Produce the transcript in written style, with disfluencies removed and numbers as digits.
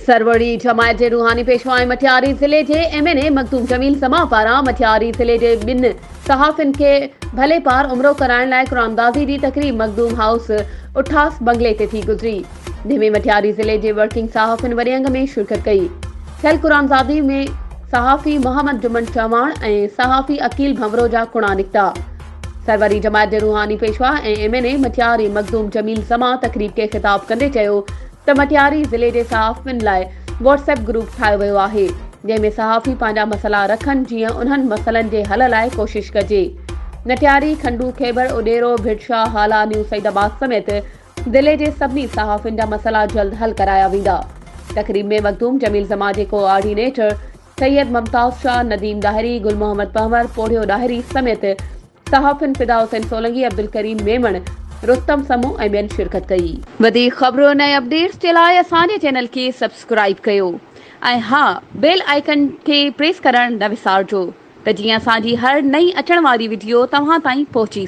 سروري جماعت جي روحاني پيشوا ۽ مٽياري ضلعي جي M N A Makhdoom Jamil Zaman پاران مٽياري ضلعي جي ٻن صحافين کي ڀلي پار عمرو ڪرائڻ لاء قرآندازي جي تقريب مخدوم هائوس اٺاس بنگلي تي ٿي گذري جنهن ۾ مٽياري ضلعي جي ورڪنگ صحافين وڏي انگ ۾ شرڪت ڪئي. ٿيل قرآنزادي ۾ صحافي محمد جمن چهواڻ ۽ صحافي عقيل ڀنورو جا ڪڻا نڪتا. سروري جماعت جي روحاني پيشوا ۽ M N A Matiari Makhdoom Jamil Zaman تقريب کي خطاب ڪندي چيو ته مٽياري ضلعي جي صحافين لاء واٽس ايپ گروپ ٺاهيو ويو آهي جنهن ۾ صحافي پنهنجا مسئلا رکن جيئن انهن مسئلن جي حل لاء ڪوشش ڪجي. مٽياري، کنڊو، کيبر، اڏيرو، ڀٽشاهه، هالا، نيو سعيد آباد سميت ضلعي جي سڀني صحافين جا مسئلا جلد حل ڪرايا ويندا. تقريب ۾ مخدوم جميل زمان جي ڪوآرڊينيٽر سيد ممتاز شاهه، نديم ڏاهري، گل محمد پنهور، پوڙهيو ڏاهري سميت صحافين فدا حسين سولنگي، عبدالڪريم ميمڻ، رستم سمون ۽ ٻين شرڪت ڪئي. وڌيڪ خبرن ۽ اپڊيٽس جي لاء اسان جي چينل کي سبسڪرائيب ڪيو ۽ ها بيل آئيڪن کي پريس ڪرڻ نه وسارجو ته جيئن اسان جي هر نئين اچڻ واري وڊيو توهان تائين پهچي.